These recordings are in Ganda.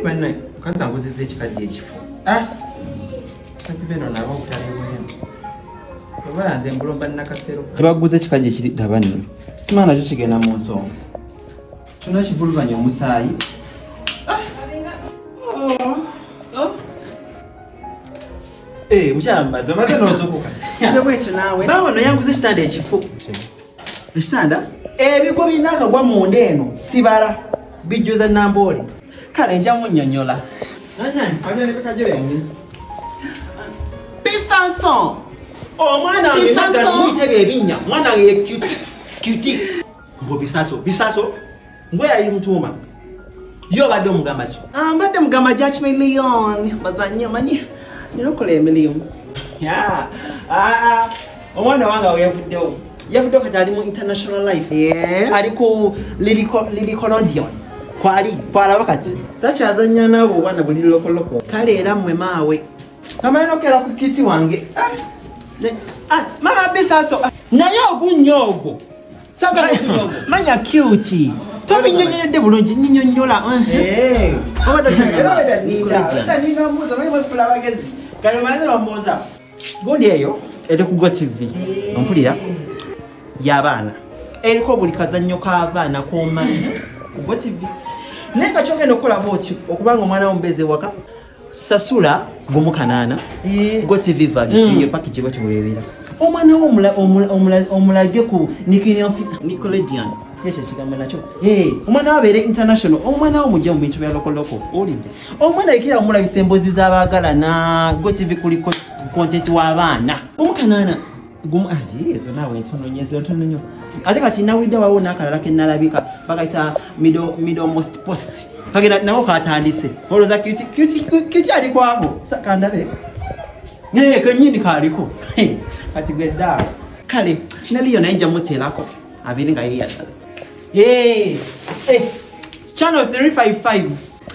Bannaye, mukazi aguzizza ekikajjo ekifo. Ah! Kazi beno nabo obutali bunya. Oba nze mbulomba Nakasero. Tebaguza ekikajjo ekiri daba nno. Simanyi nakyo kigenda mu nsonga. Kyonna kivuluganya omusaayi. Eh, mukyala mumaze omaze n'ozukuka. Nze bwetyo naawe. Bawo no yanguza ekitanda ekifu. Ekitanda? Ebigwo birina akagwa munda eno sibala bijjuza Namboole. Kale nja munnyonnyola. Bisanson. Omwana wange muyite ebyo ebinnya. Omwana wange ye cutie. Cutie. Mbu bisaso. Bisaso. Mbwe yali mutuuma. Yo obadde omugamba ki? Ah, mbadde mugamba Judge Leon. Bazannye omanyi nina okukola emirimu. Ah, ah, omwana wange awo yavuddewo. Yavuddewo kati ali mu international life. Ali ku Lilicolodion. Kwali, kwalaba kati. Takyazannya naabo obwana buli lokoloko. Kale era mmwe maawe. Kamanyi nokera ku kiti wange. Ah, mama bisaso. Naye ogunnya ogwo. Manya cute. Tobinyonyodde bulungi nyinyonyola. Gundi eyo eri ku Go TV. Ompulira? Y'abaana. Eriko buli kazannyo k'abaana k'omanyi ku Go TV. Naye nga kyogenda okukola bw'oti okubanga omwana wo mubeezi ewaka sasula 18 Go TV value eyo package bwetyo bw'ebeera. Omwana wo omulage ku Nickelodeon. Ekyo ekigambo nakyo. Omwana wo abeere international. Omwana wo mujje mu bintu bya lokoloko. Owulidde? Omwana yekera omulabisa emboozi z'abaagalana. Go TV kuliko content w'abaana. 18 gumu, ah, ezo naawe ntono nnyo, ezo ntono nnyo. Ate kati nawulidde waliwo n'akalala ke nalabika bakayita middle most post. Kagenda nako katandise. Olowooza cutie, cutie, cutie ali kwabo. Kandabe. Kennyini kaliko. Kati gwe ddaawo. Kale, ne Leo naye nja muteerako abeere nga yeeyagala. Channel 355.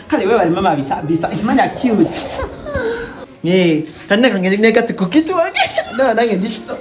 Kale weebale mama bisa, bisa. Manya cute. Kanne kange negatte ku kitu wange. No, nange ndi kito.